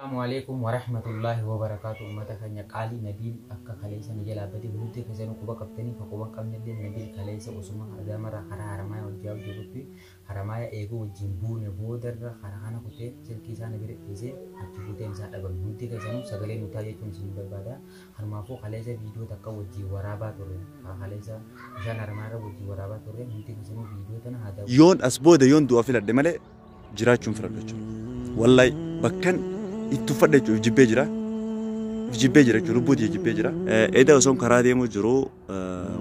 Assalamu alaikum warahmatullahi wabarakatuh. Ummata keenya qaalii, Nabiil akka kaleessa na jalaa bade hundi keessanuu quba qabtanii, ka quba hin qabnellee, Nabiil kaleessa osuma Adaamarraa karaa Haramaaya hojjaa jirutti Haramaaya eeguu wajjin buune boodarra karaa kana kutee silkii isaa na bira dhiisee achi fuuteen isaa dhabame. Hundi keessanuu sagalee nutaa jechuun isin barbaada. Kanumaafuu kaleessa viidiyoo takka wajjin waraabaa turre, kaleessa bishaan Haramaaya irra wajjin waraabaa turre. Hundi keessanuu viidiyoo tana haa daawwatu. Yoon as booda yoon du'a filadhe malee jiraachuun filadhu jechuudha. Wallahi bakkan itti uffadhe jechuudha, if jibbee jira. If jibbee jira jechuudha, lubbuu tiyya jibbee jira. Eda osoon karaa deemuu jiru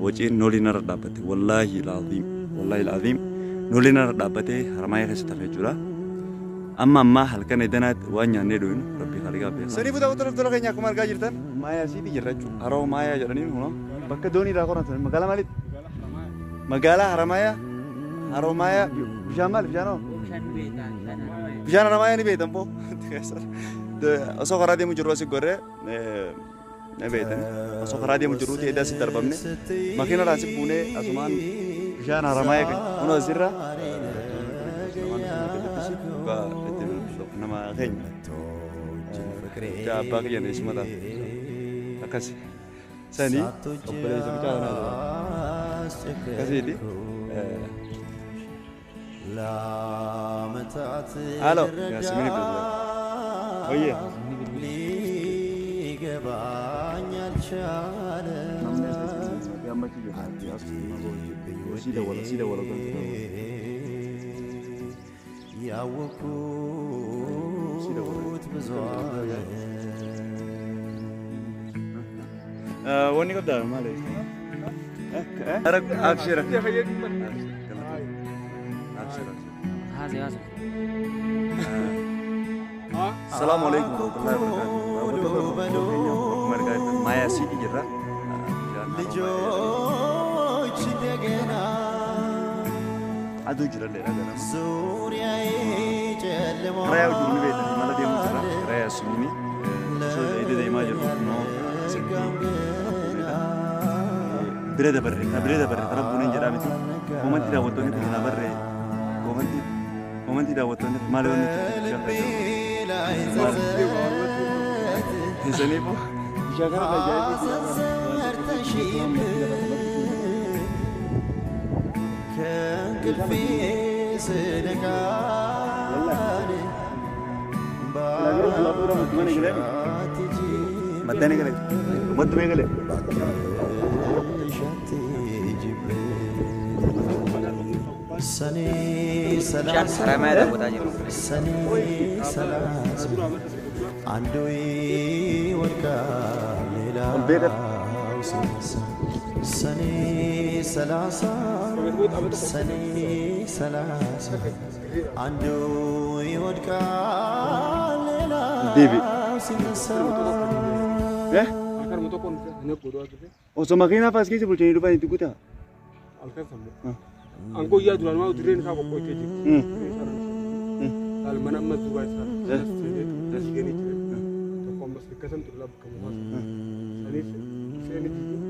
waciin noolii narra dhaabbatte. Wallaahi laaziim. Wallaahi laaziim. Noolii narra dhaabbatee Haramaaya keessa tafe jechuudha. Amma ammaa halkan edanaatti waan nyaannee dhuyinu rabbii kaaliqaa beeka. Sanii daawwattoota tola keenya, akkuma argaa jirtan Maayaa siitii jirra jechuudha. Haroo Maayaa jedhanii kunoo bakka doonii irraa qoran sana magaalaa maaliiti? Magaalaa Haramaaya. Haroo Maayaa bishaan maali, bishaan hoo? Bishaan Haramaaya ni beektan boo. Osoo karaa deemu jirru asii gorree ni beektan. Osoo karaa deemu jirru ta'ee asii darbamne makiina irraa asii buunee asumaan bishaan Haramaaya kan kunoo asirra nama keenya. Abbaa kiyya neessuma ta'a. Akkas. Sanii obboleessa mucaa kanaa akkasiiti. Halo, Yasmini bilbila. Oye. Si dawwala, si dawwala. Wanni qabdaa maali? Abshira. Abshira. Assalamu alaikum warahmatullahi wabarakatuh. Maayaa Siitii jirra. ልጆች እንደገና Aduu jirallee dha ganama. ዙሪያዬ Karaa yaa'u jiru ni beektan, imala deemuu jira. ጨልሟል Karaa yaasumini osoo edda deemaa jirru kunoo asitti bira dabarre, bira dabarre karaa buuneen jedhaa miti. Koomantii daawwattoonni kun na barree, koomantii daawwattoonni maal wanni itti bishaan በልቤ ላይ ጸጸት Saniifuu bishaan kana ሐዘን ሰርተሽብኝ ከእንቅልፌ ስነቃ Maddaan eegale. Madduma eegale. ሰኔ Bishaan 30 Haramaaya daawwataa jirru. ሰኔ 30 አንዱ ይወድቃል ሌላው ሲነሳ፣ ሰኔ 30፣ ሰኔ 30 አንዱ ይወድቃል ሌላው Deebi. ሲነሳ። Osoo makiinaa faas keessa bulchanii dhufan itti guutaa. Angoo yaa duraan maa dirreen isaa qopho'ee jirti. Laal mana ammas duubaa isaa diiganii jiran. Tokko ammas bakka ture bakka mukaa saniif seeni diigee.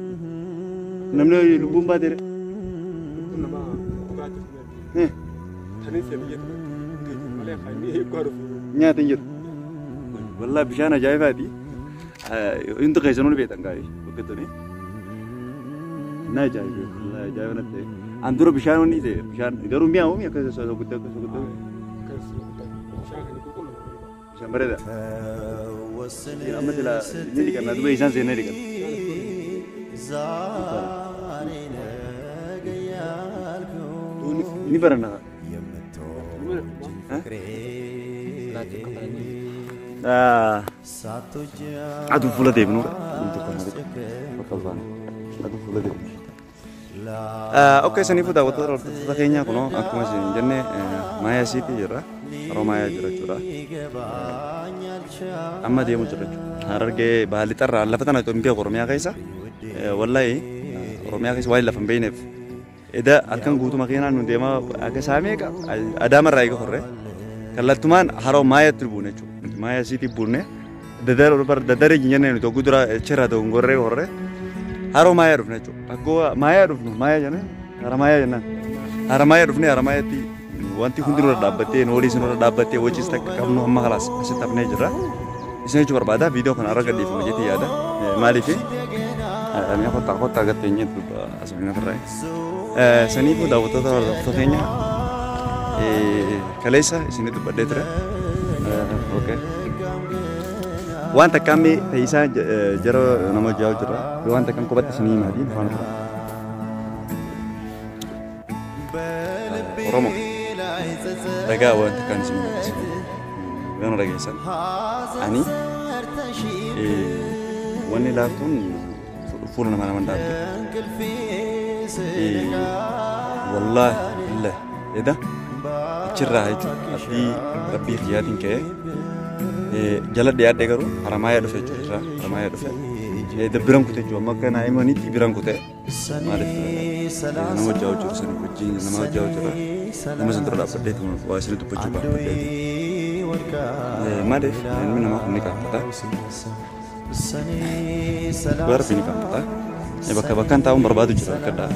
Namni lubbuun baateere. Lubbuun namaa dhugaatii fi taniin seen biyya ture malee kan inni eeggaa dhufu. Nyaata hin jiru. Wallaa bishaan ajaa'ibaati. Hundi keessanuu ni beektan gaarii bakka tuni. Na ajaa'ibe, wallaahi ajaa'iba natti ta'e. An dura bishaan wanni ta'e bishaan garuu mi'aawu akka soogidda akka soogidda. Akkas bishaan kan qulqullu. Bishaan bareeda. ወስን Amma sila ni dhiqanna, duba isaan seennee dhiqanna. ዛሬ ነገ ያልኩ Ni baranna. የምትወጂኝ ፍቅሬ ሳትወጂ Aduu fuula deemnuudha. Bakka baana. Aduu fuula deemnu. Okay, saniifuu daawwattoota hordoftoota keenya, kunoo akkuma isin jenne Maayaa Siitii jirra. Haroo Maayaa jira jechuudha. ሊገባኝ አልቻለም። Amma deemu jira jechuudha. Harargee Baha Lixarraa lafa tana hin beeku Oromiyaa keessa. Wallaahi Oromiyaa keessa waan lafa hin beekneef. Eda halkan guutuu makiinaan nu deemaa akka isaa meeqa Adaamarraa eega horre. Kallattumaan haroo Maayaatti buune jechuudha. Maayaa Siitii buune. Dadaree hin jennee nuti ogguu dura achirraa ta'u gorree horre. Haroo Maayaa dhufne jechuudha. Akkoo Maayaa dhufnu Maayaa jennaan Haramaayaa jennaan. Haramaayaa dhufnee Haramaayaatti wanti hundi nurra dhaabbattee, nooliis nurra dhaabbattee, waciis takka qabnu amma kalaas asitti hafnee jirra. Isin jechuu barbaada viidiyoo kana irra gadhiifama jettee yaada. Maaliif mi'a kottaa kottaa gattee hin jettu asuma irraa. Saniifuu daawwattoota hordoftoota keenya kaleessa isinii dubbadhee ture. Okay. Waan takkaan mee ta'isaa jara nama hojjaa jira. Waan takkaan kophatti isinii himaatii afaan tura. Oromoo ragaa waan takkaan isinii himaati. Yoo na dhageessan ani wanni laaftuun fuula namaa nama dhaabdu. Wallaahi billahi eda achirraa jechuudha abdii rabbii kiyyaatiin ka'ee jala dhiyaadhee garuu Haramaayaa dhufe jechuudha Haramaayaa dhufe. Biran kute jechuudha amma akka naa'imanitti biran kute maaliif nama hojjaa hojjetu sanii wajjin nama hojjaa hojjeta nama san dura dhaabbadheetu waa isin dubbachuu barbaadheeti. Maaliif ilmi namaa kun ni qaanfata. Dhugaa rabbii ni qaanfata. Bakka bakkaan taa'uun barbaadu jira akka dhaa.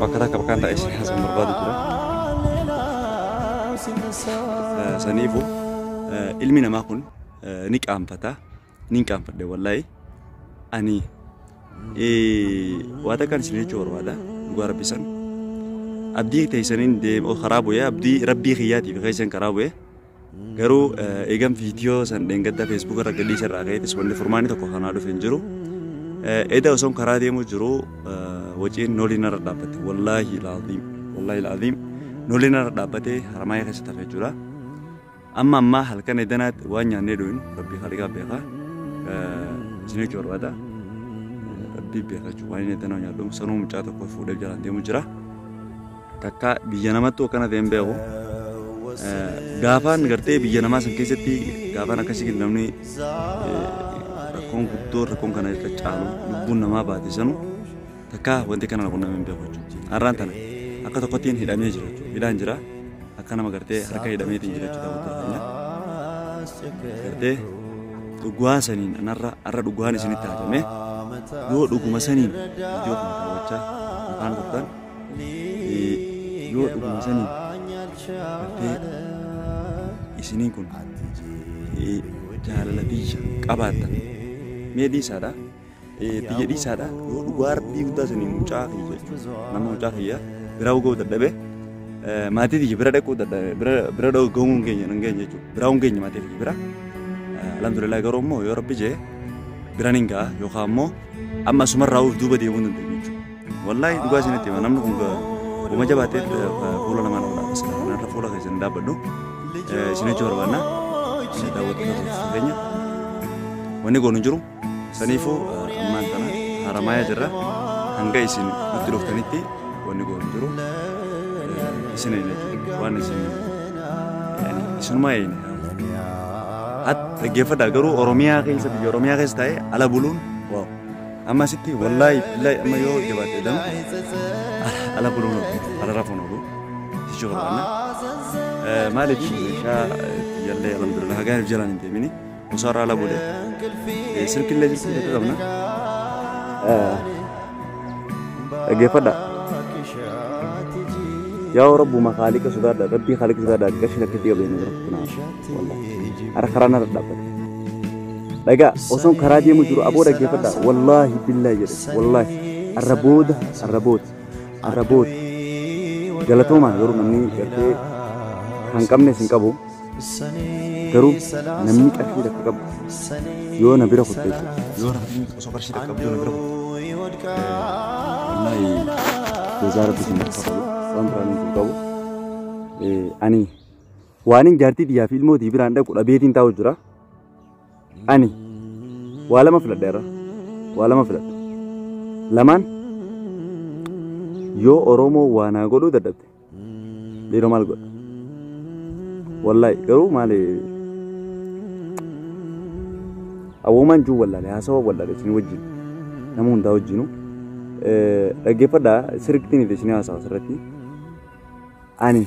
Bakka takka bakkaan taa'ee siyaasa barbaadu jira. Saniifuu ilmi namaa kun ni qaanfata. Ni qaanfadhe wallaahi. Ani waa takkaan isin jechuu barbaada dhugaa rabbi san. Abdii teessaniin deemu karaa bu'ee abdii rabbii kiyyaatiif keessan karaa bu'ee garuu eegan viidiyoo san dheengadda feesbuuk irra gadhiisa irraa ka'eetis wanni furmaanni tokko kanaa dhufe hin jiru. Eda osoon karaa deemu jiru waciin nooliin irra dhaabbate wallaahi laaziim wallaahi laaziim nooliin irra dhaabbate Haramaaya keessatti hafe jechuudha. Amma ammaa halkan edanaatti waan nyaannee dhuyin rabbii khaliqaa beekaa isin jechuu barbaada. Rabbii beekaa jechuudha waan inni edanaa nyaadhu sanuu mucaa tokko fuudhee jalaan deemu jira. Takka biyya namattuu akkana ta'e hin beeku. Gaafaan gartee biyya namaa san keessatti gaafaan akkasii namni rakkoon guddoo rakkoon kana irra caalu lubbuun namaa baate sanu takka wanti kana qunnamee hin beeku jechuudha. Har'aan tana akka tokkottiin hidhamee jira jechuudha. Hidhaan jira akka nama gartee harka hidhameetiin jira jechuudha daawwattoota keenya. Gartee dhugaa saniin anarra har'a dhugaan isinitti haajame yoo dhuguma saniin viidiyoo kana daawwachaa afaan turtan yoo dhuguma saniin gartee isiniin kun jaalala biyya qabaattan mee dhiisaadha biyya dhiisaadha yoo dhugaa rabbii guddaa saniin mucaa kiyya jechuudha nama mucaa kiyya biraa ga'uu dadhabe maatii kiyya bira dhaquu dadhabe bira ga'uu hin geenye hin geenye jechuudha biraa hin geenye maatii kiyya bira alhamdulillah garuu immoo yoo rabbi jee biraan hin ga'a yookaan immoo amma asumarraa of duuba deemuu hin dandeenyu jechuudha wallaahi dhugaa isinitti hima namni kun goma jabaatee fuula namaa nama dhaabbata kanarra fuula keessa hin dhaabbadhu isin jechuu barbaanna daawwattoota keenya wanni goonu jiru saniifuu ammaan tana Haramaaya jirra hanga isin nutti dhuftanitti wanni goonu jiru isin jechuudha waan isin isinumaa eeyne hat dhaggeeffadhaa garuu Oromiyaa keessa biyya Oromiyaa keessa taa'ee ala buluun waaw amma asitti wallaahi billaahi amma yoo jabaatte danu ala buluun ala rafuun oolu jechuu barbaanna. Maaliif meeshaa jallee alhamdulillah hagaan jalaan hin deemini osoo irraa ala bulee silkillee silkillee qabna. Dhaggeeffadhaa. Yaa Rabbuma Khaaliqa sodaadha Rabbii Khaaliqa sodaadha qarshii akkatti qabeenya bira kunaa wallaahi har'a karaa narra dhaabbate. Dhagaa osoon karaa deemu jiru aboo dhaggeeffadhaa wallaahi billaahi jedhe wallaahi arra booda arra booda arra booda galatoomaa garuu namni gartee kan qabnes hin qabu garuu namni qarshii takka qabu yoo na bira kutte yoo namni osoo qarshii takka qabdu na bira kutte wallaahi jazaa rabbi sin kafalu waan biraan hin qabu ani waanin jaartii xiyyaa fi ilmootii biraan dhaqu dhabeetiin taa'u jira ani waa lama filadha irra waa lama filadha lamaan yoo Oromoo waa naa godhuu dadhabde dhiiroo maal godha wallaahi garuu maali awwoomaan jiru wallaale haasawa wallaale isin wajjin nama hundaa wajjinu dhaggeeffadhaa sirriitti isin haasawa asirratti ani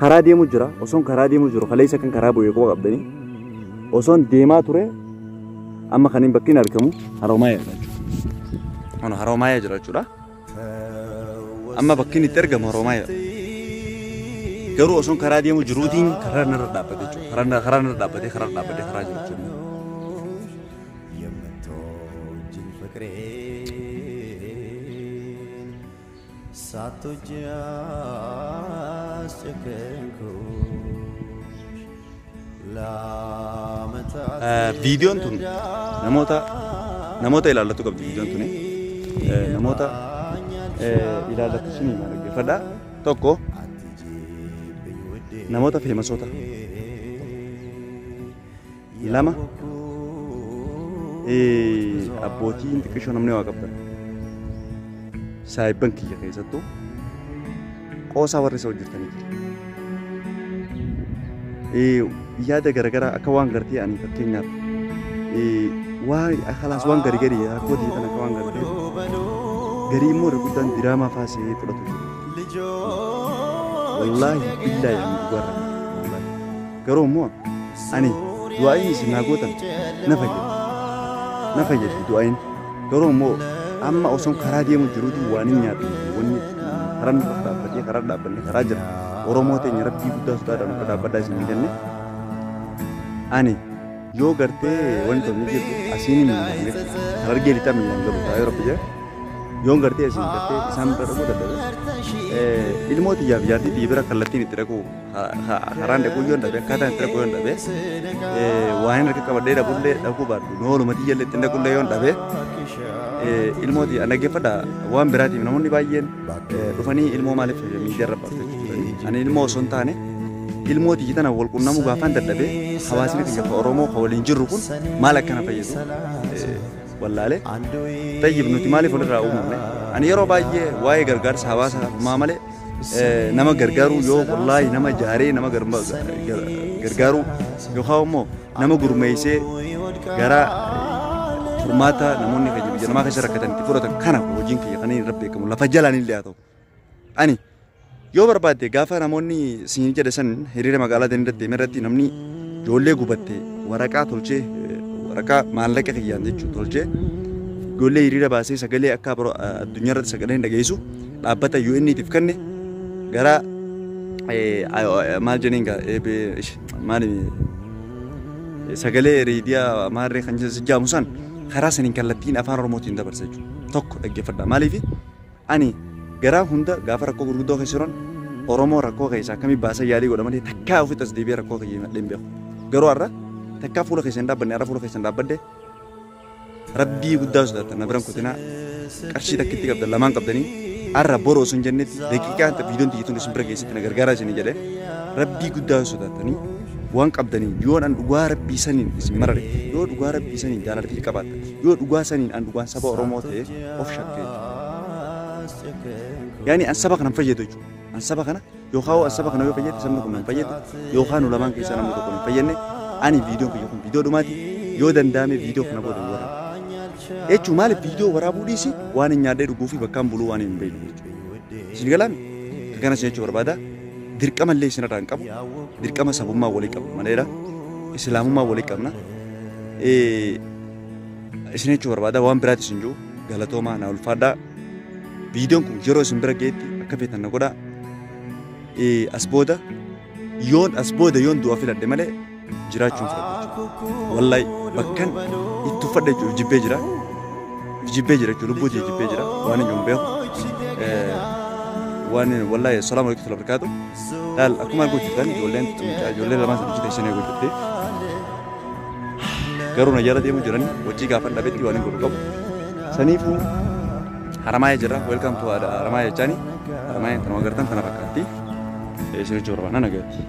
karaa deemu jira osoon karaa deemu jiru kaleessa kan karaa bu'ee quba qabdanii osoon deemaa ture amma kan hin bakkiin argamu Haroomayaa jira jechuudha. Haroomayaa jira jechuudha. Amma bakkiin itti argamu Haroomayaa. Garuu osoon karaa deemu jiruutiin karaa narra dhaabbate jechuudha. Karaa narra dhaabbatee karaa dhaabbatee karaa jiru jechuudha. የምትወጂኝ ፍቅሬን ሳትወጂ አስጨከንኩሽ ለዓመታት Viidiyoon tun namoota ilaallatu qabdi viidiyoon tuni. Namoota ilaallatu isinii maal dhaggeeffadha. Tokko አትጂብኝ ውዴ namoota feemasoota. Lama abbootiin xiqqishoo namni waa qabdan. Saayibban kiyya keessattuu qoosaa warri isa hojjetanii jira. Yaada garaagaraa akka waan gartee ani fakkeenyaaf waan khalaas waan garii garii rakkoo ta'e tan akka waan gartee garii immoo irra guddaan diraamaa faasee fudhatu jiru. Wallaahi billaahi ani dhugaarra wallaahi. Garuu immoo ani du'aa'iin isin naa gootan na fayyada. Na fayyadi du'aa'iin. Garuu immoo amma osoon karaa deemu jiruutiin waan hin nyaadhu wanni karaan dhaabbatee karaa dhaabbannee karaa jira. Oromoo teenya rabbii guddaa sodaadhaan akka dhaabbadhaa isin hin jenne. Ani yoo gartee wanti tokko jirtu asiin miilaan galu harargee lixaa miilaan galu taa'ee rabbi jira. Yoon gartee asiin gartee isaan bira dhaquu dadhabe ilmoo xiyyaaf jaartii xiyya bira kallattiin itti dhaquu karaan dhaquu yoon dhabe akkaataan itti dhaquu yoon dhabe waan harka qabadhee dhaqullee dhaquu baadhu nooluma xiyyallee ittiin dhaqullee yoon dhabe ilmoo xiyya dhaggeeffadha waan biraatiif namoonni baay'een dhufanii ilmoo maaliif miidiyaa irra baafte jechuudha. Ani ilmoo osoo hin taane ilmoo xiyyi tana wal qunnamuu gaafaan dadhabee hawaasni keenya ka Oromoo ka waliin jirru kun maal akkana fayyadu wallaalee. Tayyib nuti maaliif walirraa uumamne? Ani yeroo baay'ee waa'ee gargaarsa hawaasaa malee nama gargaaruu yoo wallaahi nama jaaree nama gargaaruu yookaan immoo nama gurmeessee gara furmaata namoonni keenya biyya namaa keessa rakkatan itti fudhatan kana hojiin kiyya kan inni irra beekamu lafa jalaan illee haa ta'u. Ani yoo barbaadde gaafa namoonni siin jedhe san hiriira magaalaa deemee irratti namni ijoollee gubatte waraqaa tolchee waraqaa maallaqa kiyyaan jechuun tolchee ijoollee hiriira baasee sagalee akka addunyaa irratti sagalee hin dhageessu dhaabbata UN tiif kenne gara maal jenneen maali sagalee reediyaa maarree kan jaamu san karaa saniin kallattiin afaan Oromootiin dabarsa jechuudha. Tokko dhaggeeffadha. Maaliif ani garaa hunda gaafa rakkoo gurguddoo keessa jiran Oromoo rakkoo keessa akkamii baasa yaalii godha malee takkaa ofitti as deebi'ee rakkoo keessa himadhee hin beeku. Garuu har'a takkaa fuula keessa hin dhaabbanne har'a fuula keessa hin dhaabbadde rabbii guddaa sodaatan na biran kutinaa qarshii takkitti qabdan lamaan qabdanii har'a boroo osoo hin jennetti daqiiqaa viidiyoon xiyyeetuun isin bira geessitti na gargaaraa isin jedhee rabbii guddaa sodaatanii waan qabdanii yoo an dhugaa rabbii saniin isin marare yoo dhugaa rabbii saniin jaalaltii qabaattan yoo dhugaa saniin an dhugaan saba Oromoo ta'e of shakkee yaani an saba kana hin fayyadu jechuudha. An saba kana yookaan an saba kana yoo fayyade sabni kun hin fayyadu yookaan nu lamaan keessaa namni tokko hin fayyadne ani viidiyoon kiyya kun viidiyoo dhumaati yoo danda'ame viidiyoo kana booda hin waraabu. Jechuun maaliif viidiyoo waraabuu dhiisi waan hin nyaadhee dhuguu fi bakkaan buluu waan hin beeknu jechuudha. Isin galaami kana isin jechuu barbaada dirqama illee isin irraa hin qabu dirqama sabummaa walii qabna maleedha islaamummaa walii qabna. Isin jechuu barbaada waan biraati isin jiru galatoomaa na ulfaadhaa. Viidiyoon kun yeroo isin bira geetti akka feetan na godhaa. As booda yoon as booda yoon du'a filadhe malee jiraachuun filadhe jechuudha. Wallaahi bakkan itti uffadhe jechuudha jibbee jira. Jibbee jira jechuudha lubbuu jibbee jira waan hin beeku. Waan wallaahi assalaamu alaikum warahmatullahi wabarakatuh. Laal akkuma arguu jirtan ijoolleen ijoollee lamaan sadii jirti isin eeguu jirti. Garuu na jala deemuu jiranii hojii gaafa dhabetti waan hin godhu qabu. Saniifuu Haramaaya jira welcome to Haramaaya jechaani Haramaaya tanuma agartan tana fakkaatti. Isin jechuu barbaada nagaatti.